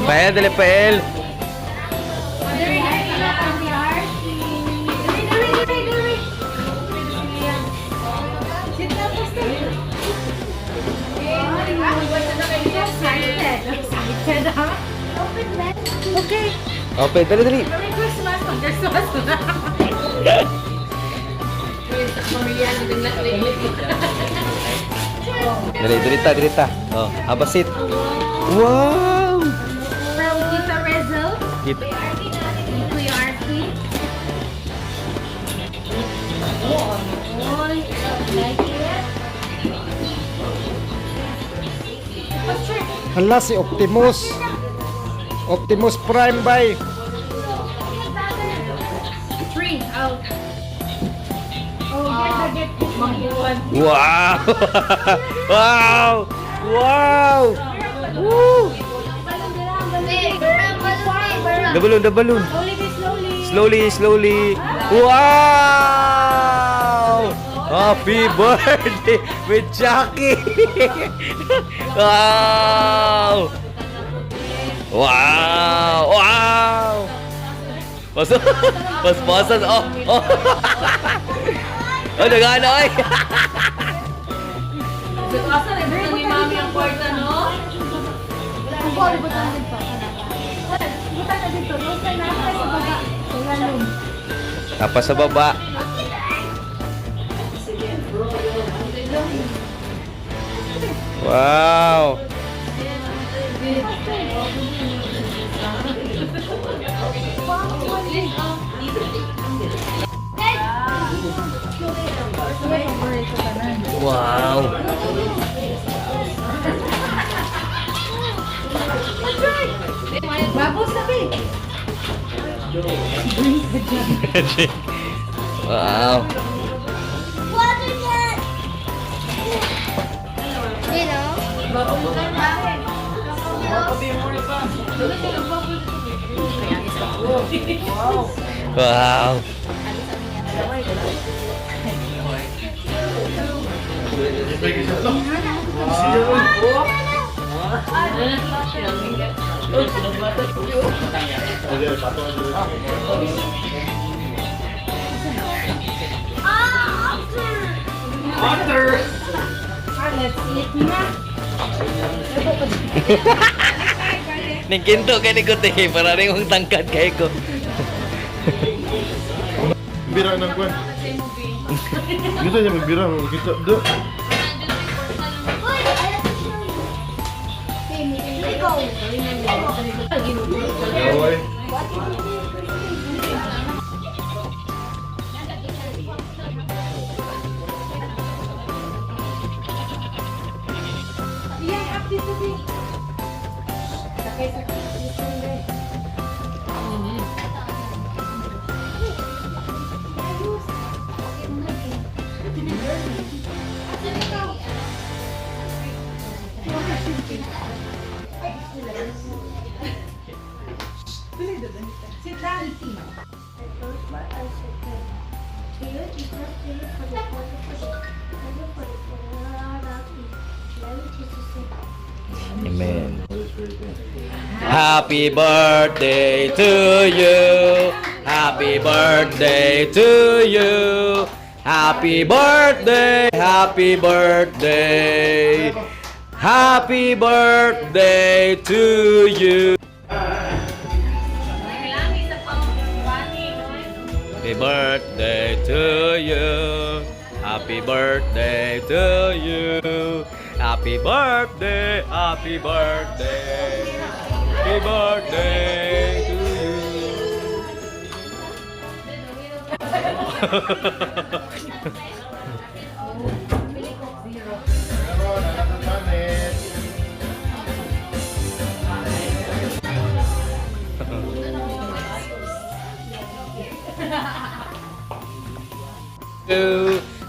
Pael, dali, Pael. Dali, dali, dali, dali. Sit na, Pastor. Excited. Excited, ha? Open that. Okay. Open, dali, dali. Merry Christmas. Mag-Christmas na. Pamilya, Dali, dali ta, dali ta. Oh, have a seat. Wow! From Tita Rezel. Kita. Kuya Arky. Oy, like it? Pastor. Hala si Optimus. Optimus Prime bay. Three out. Oh, get the get. Wow! Wow! Wow! Woo! The balloon, the balloon. Slowly, slowly. Slowly, slowly. Wow! Happy birthday with Chucky! Wow! Wow! Wow! Mas mas pasas, oh. Oh, nagana ay. Asa na ni Mami ang kwarta, no? Butang dito. Butang na dito. Butang na sa baba. Sa lalom. Tapos sa baba. Wow! Wow! Babos na, babe. Wow! Water cat. You know? Wow! Ah, Otter! Ah, let's eat na. Ning kinto kay ni ko te, para rin kong tangkad kay ko. Bira ng kwan. Gusto niya magbira, kita do. Wait, I have to show you. Here we go. Gaway. Iyan, up dito, babe. Sakay sa dito, babe. Ayos. Asan ikaw? Sit down. I close my eyes again. Amen. Happy birthday to you. Happy birthday to you. Happy birthday, happy birthday. Happy birthday to you. Happy birthday to you. Happy birthday to you. Happy birthday, happy birthday. Happy birthday to you. Meron, anak ng planet.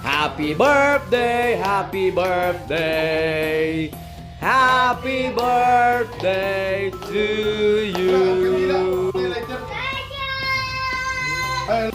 Happy birthday, happy birthday. Happy birthday to you. Ay.